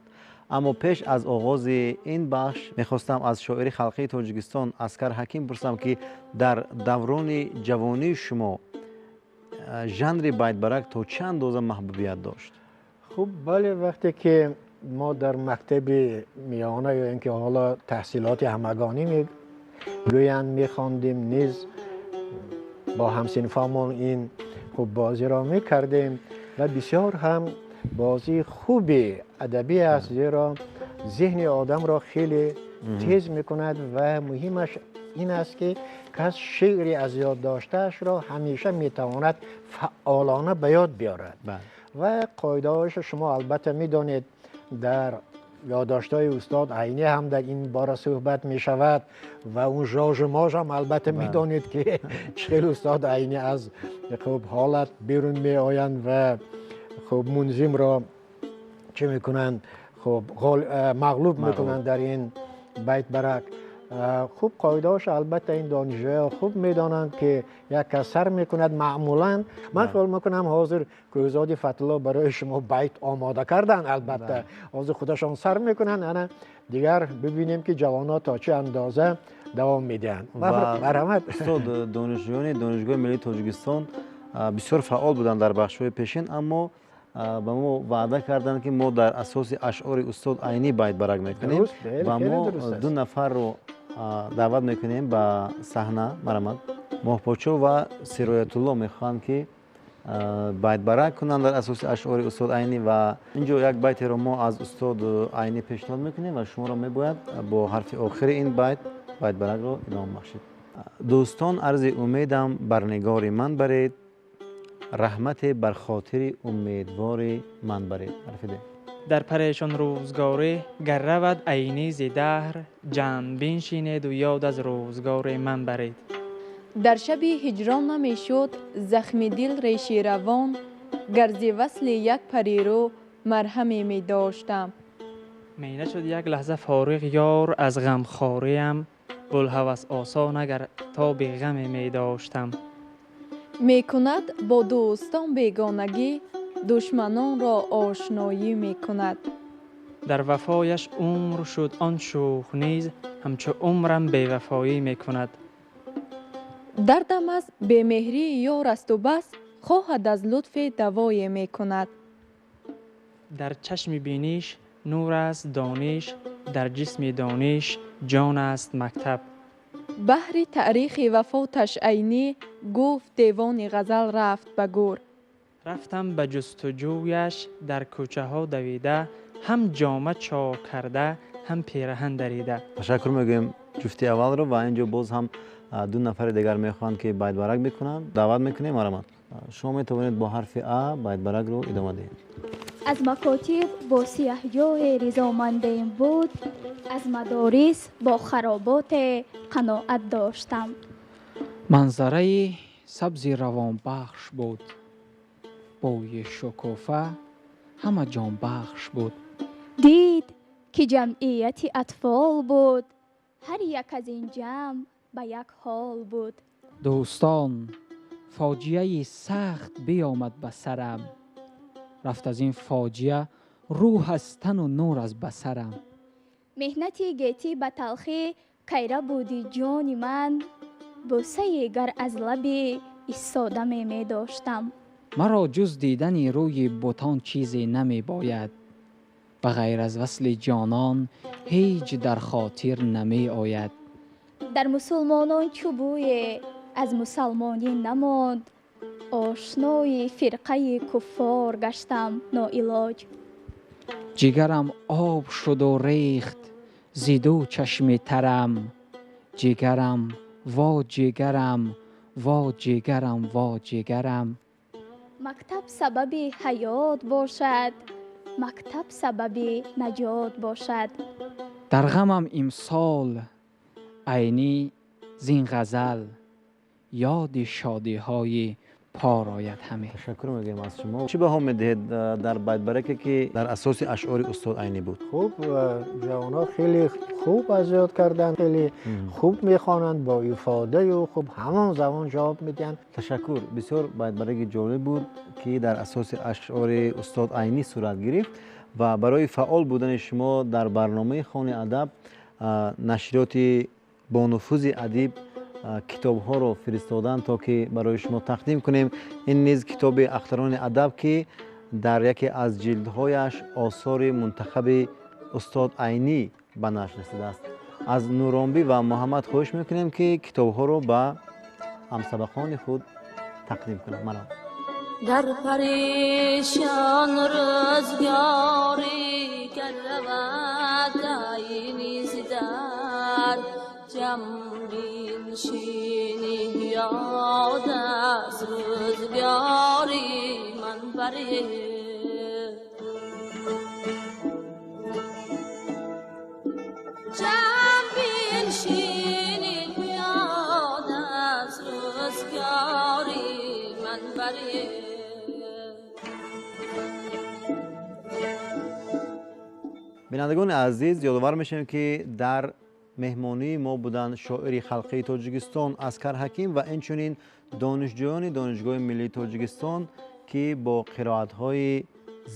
Аммо пеш аз оғози ин бахш мехостам аз шоири халқии Тоҷикистон Аскар Ҳаким пурсам, ки дар даврони ҷавонии шумо жанри байтбарак то чӣ андоза маҳбубият дошт? Хуб, бале, вақте ки мо дар мактаби миёна ё ин ки ҳоло таҳсилоти ҳамагонӣ мегӯянд мехондем, низ бо ҳамсинфамон ин хуб бозиро мекардем ва бисёр ҳам бозии хуби адабӣ аст, зеро зеҳни одамро хеле тез мекунад ва муҳимаш ин аст, ки кас шеъри аз ёд доштаашро ҳамеша метавонад фаъолона ба ёд биёрад. Ва қоидаҳояшро шумо албатта медонед, дар ёддоштҳои устод Айнӣ ҳам дар ин бора суҳбат мешавад ва он жожу мож ҳам албатта медонед, ки чӣ хел устод Айнӣ аз хуб ҳолат берун меоянд ва хуб мунзимро чӣ мекунанд, хуб мағлуб мекунанд дар ин байтбарак. Хуб, қоидаҳош албатта ин донишҷӯяҳо хуб медонанд, ки як кас сар мекунад. Маъмулан ман хаёл мекунам ҳозир Кӯҳзоди Фатҳулло барои шумо байт омода карданд, албатта ҳозир худашон сар мекунанд. Ана дигар бибинем, ки ҷавонҳо то чӣ андоза давом медиҳанд. Марҳамат. Устод, донишҷӯёни Донишгоҳи миллии Тоҷикистон бисёр фаъол буданд дар бахшҳои пешин, аммо ба мо ваъда карданд, ки мо дар асоси ашъори устод Айнӣ байтбарак мекунем ва мо ду нафарро даъват мекунем ба саҳна. Марҳамат. Моҳпочо ва Сироятулло мехоҳанд, ки байтбарак кунанд дар асоси ашъори устод Айнӣ ва инҷо як байтеро мо аз устод Айнӣ пешниҳод мекунем ва шуморо мебояд бо ҳарфи охири ин байт байтбаракро идома бахшед. Дӯстон, арзи умедам бар нигори ман баред, раҳмате бар хотири умедвори ман баред. Ҳарфи д. Дар парешон рӯзгорӣ гар равад Айнӣ зи даҳр, ҷамъ биншинеду ёд аз рӯзгори ман баред. Дар шаби ҳиҷрон намешуд захми дил реши равон, гар зи васли як парирӯ марҳаме медоштам. Менашуд як лаҳза фориғ ёр аз ғамхориям, булҳавас осон агар тоби ғаме медоштам. Мекунад бо дӯстон бегонагӣ, душманонро ошноӣ мекунад. Дар вафояш умр шуд он шӯх низ, ҳамчу умрам бевафоӣ мекунад. Дардам аз бемеҳрии ёр асту бас, хоҳад аз лутфе давое мекунад. Дар чашми биниш нур аст дониш, дар ҷисми дониш ҷон аст мактаб. Баҳри таърихи вафоташ Айнӣ гуфт девони ғазал рафт ба гӯр. Рафтам ба ҷустуҷӯяш дар кӯчаҳо давида, ҳам ҷома чок карда, ҳам пираҳан дарида. Ташаккур мегӯем ҷуфти аввалро ва инҷо боз ҳам ду нафари дигар мехоҳанд, ки байтбарак бикунанд. Даъват мекунем, марҳамат. Шумо метавонед бо ҳарфи А байтбаракро идома диҳед. Аз макотиб бо сияҳҷоҳе ризомандем буд, аз мадорис бо хароботе қаноат доштам. Манзараи сабзи равонбахш буд, бӯи шукуфа ҳама ҷонбахш буд. Дид ки ҷамъияти атфол буд, ҳар як аз ин ҷамъ ба як ҳол буд. Дӯстон, Фоҷиаи сахт биомад ба сарам, рафт аз ин фоҷиа рӯҳ аз тану нур аз басарам. Меҳнати гетӣ ба талхӣ кайра буди ҷони ман, бӯсае гар аз лаби иссодаме медоштам. Маро ҷуз дидани рӯи бутон чизе намебояд, ба ғайр аз васли ҷонон ҳеҷ дар хотир намеояд. Дар мусулмонон чӯ бӯе аз мусалмонӣ намонд, ошнои фирқаи куффор гаштам ноилоҷ. Ҷигарам об шуду рехт зи ду чашми тарам, ҷигарам во ҷигарам во ҷигарам во ҷигарам. Мактаб сабаби ҳаёт бошад, мактаб сабаби наҷот бошад. Дар ғамам имсол Айнӣ зин ғазал, ёди шодиҳои пор ояд ҳаме. Ташаккур мегӯем аз шумо. Чӣ баҳо медиҳед дар байтбараке, ки дар асоси ашъори устод Айнӣ буд? Хуб, ҷавонҳо хеле хуб аз ёд карданд, хеле хуб мехонанд, бо ифодаю хуб ҳамон забон ҷавоб медиҳанд. Ташаккур. Бисёр байтбараки ҷолиб буд, ки дар асоси ашъори устод Айнӣ сурат гирифт ва барои фаъол будани шумо дар барномаи Хони адаб нашриёти бонуфузи адиб китобҳоро фиристодан, то ки барои шумо тақдим кунем. Ин низ китоби Ахтарони адаб, ки дар яке аз ҷилдҳояш осори мунтахаби устод Айнӣ ба нашр расидааст. Аз Нуронбӣ ва Муҳаммад хоҳиш мекунем, ки китобҳоро ба ҳамсабақони худ тақдим кунанд. Марҳамат. Дар парешон рӯзгорӣ гар равад Айнӣ зи дар, ҷамъ биншинӣ ёд аз рӯзгори ман баре. Ҷамъ биншинӣ ёд аз рӯзгори ман баре. Бинандагони азиз, ёдовар мешавем, ки дар меҳмонии мо буданд шоири халқии Тоҷикистон Аскар Ҳаким ва инчунин донишҷӯёни Донишгоҳи миллии Тоҷикистон, ки бо қироатҳои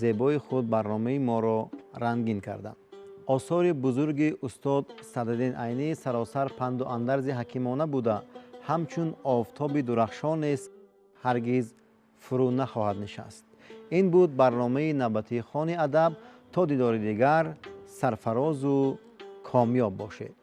зебои худ барномаи моро рангин карданд. Осори бузурги устод Садриддин Айнӣ саросар панду андарзи ҳакимона буда, ҳамчун офтоби дурахшонест, ҳаргиз фурӯ нахоҳад нишаст. Ин буд барномаи навбатии Хони адаб. То дидори дигар сарфарозу комёб бошед.